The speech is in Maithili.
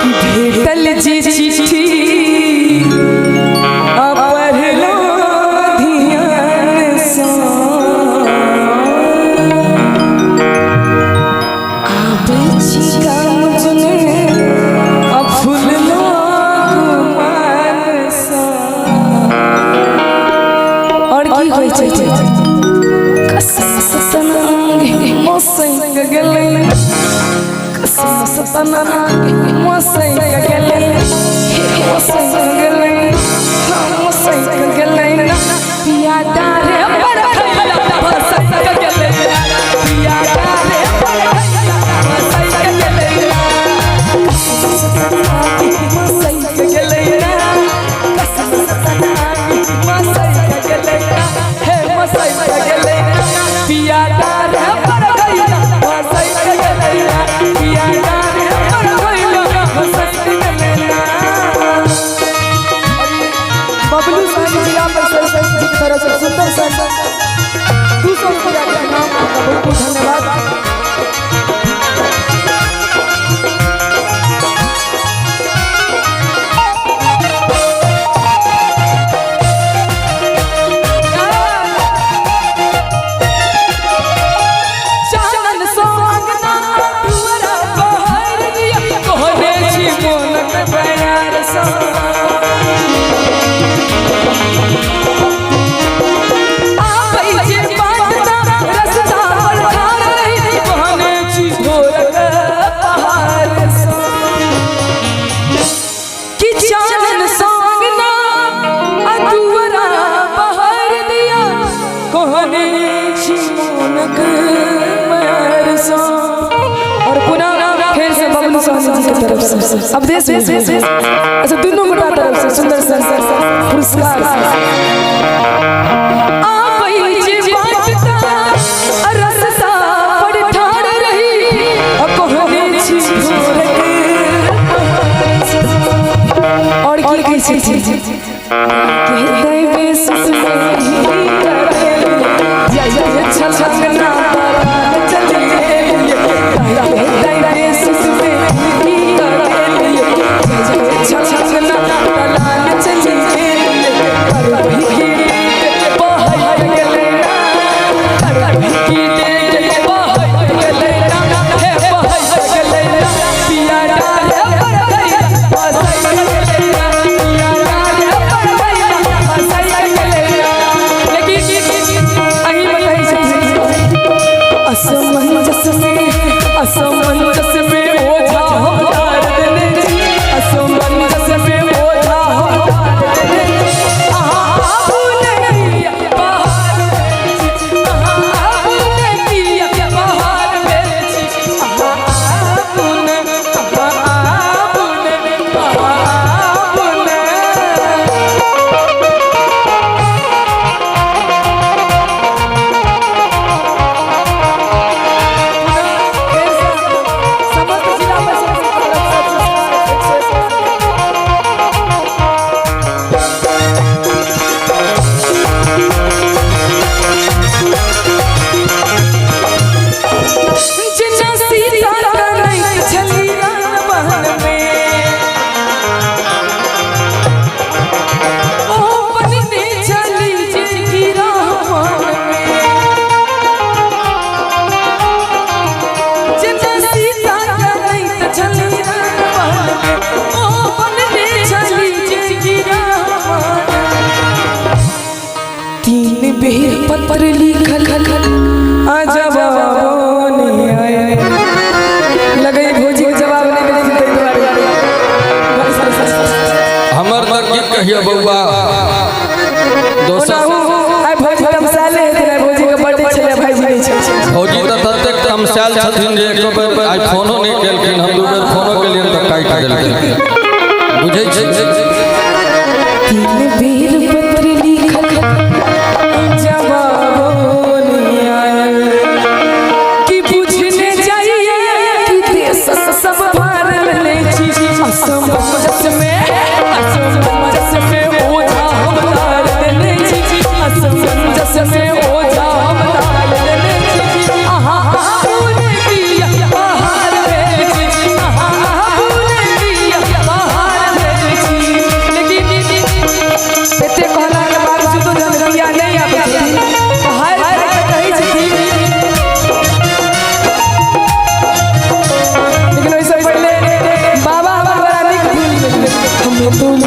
कि भेटल जे चिट्ठी आ पढ़लो ध्यानसँ आबै छी गाम जुने आ फुललो गुमानसँ। और की होइ छै? कसम सतनांग मसैक गेलै, कसम सतनांग मसैक गेलै, हे मसैक गेलै, हाँ मसैक गेलै ना। पिया डारे पर खैला मसैक गेलै ना, पिया डारे पर खैला मसैक गेलै ना। कसम सतनांग मसैक गेलै ना, कसम सतनांग मसैक गेलै ना, हे मसैक गेलै ना। पिया डारे पर खैला मसैक गेलै ना, पिया डारे पर खैला मसैक गेलै ना। बबलू साहब जिला परिषद जी की तरफ से सुंदर सा 200 रुपया के इनाम, आपका बहुत बहुत धन्यवाद। चानन सोंगना दुअरा बहर दिया, कोहरे छी मोनक बयार सा। आबै जे बाटता रस्ता पर ठाढ़ रही, कोहने छी भोरक पहाड़ सा। कि चानन सोंगना दुअरा बहर दिया, कोहने छी मोनक बयार सा। और पुनः फिर से बबलू सहनी जी की तरफ से, अब देश अच्छा दोनों गोटा तरफ से सुंदर सुंदर पुरस्कार। आबै जे बाटता रस्ता पर ठाढ़ रही, कोहने छी भोरक। और की कहै छै? कहते बेसुस में जय छलना चली गेलियै, कहते बेसुस में जय छलना दलान चली गेलियै। करबही की बहै गेलै ना, करबही की बहै गेलै ना, हे बहै गेलै ना। पिया डारे पर गैया बसै गेलै ना, पिया डारे पर गैया बसै गेलै ना। लेकिन अही में कहै छथिन, असमंजस में, असमंजस में ओझा हम डार देने छी, असमंजस में ओझा हम डार देने छी। अहाँ आबू ने पिया बहार भेल छी, अहाँ आबू ने पिया बहार भेल छी, अहाँ आबू ने, अहाँ आबू ने, अहाँ आबू ने। समस्त जिला परिषद की तरफ से। जेना सीता कनैत छली वन में, ओ बनने छली जे रावण में। जेना सीता कनैत छली वन में, ओ बनने छली जे रावण में। तीन बेर पत्र लिखल आ जवाब नहीं आए। लगै भौजी के जवाब नहीं देलखिन ताहि दुआरे। हमर तऽ की कहियो बौआ दोसर। ओनाहु आइ भौजी तमसाले हेथिन, आइ भौजी के बर्थडे छलै, भाईजी नहि छै। भौजी तऽ ततेक तमसायल छथिन जे एको बेर आइ फोनो नहि केलखिन। हम दू बेर फोनो केलियनि तऽ काटि देलखिन, बुझै छी। तीन बेर पत्र लिखल जवाब नहीं आयल, कि पूछने जाइए कि देश सब भार लेने छी। असमंजस में, असमंजस में ओझा हम तार देने छी, असमंजस में ओझा हम तार देने छी। अहाँ आबू ने पिया बहार भेल छी, अहाँ आबू ने पिया। में तू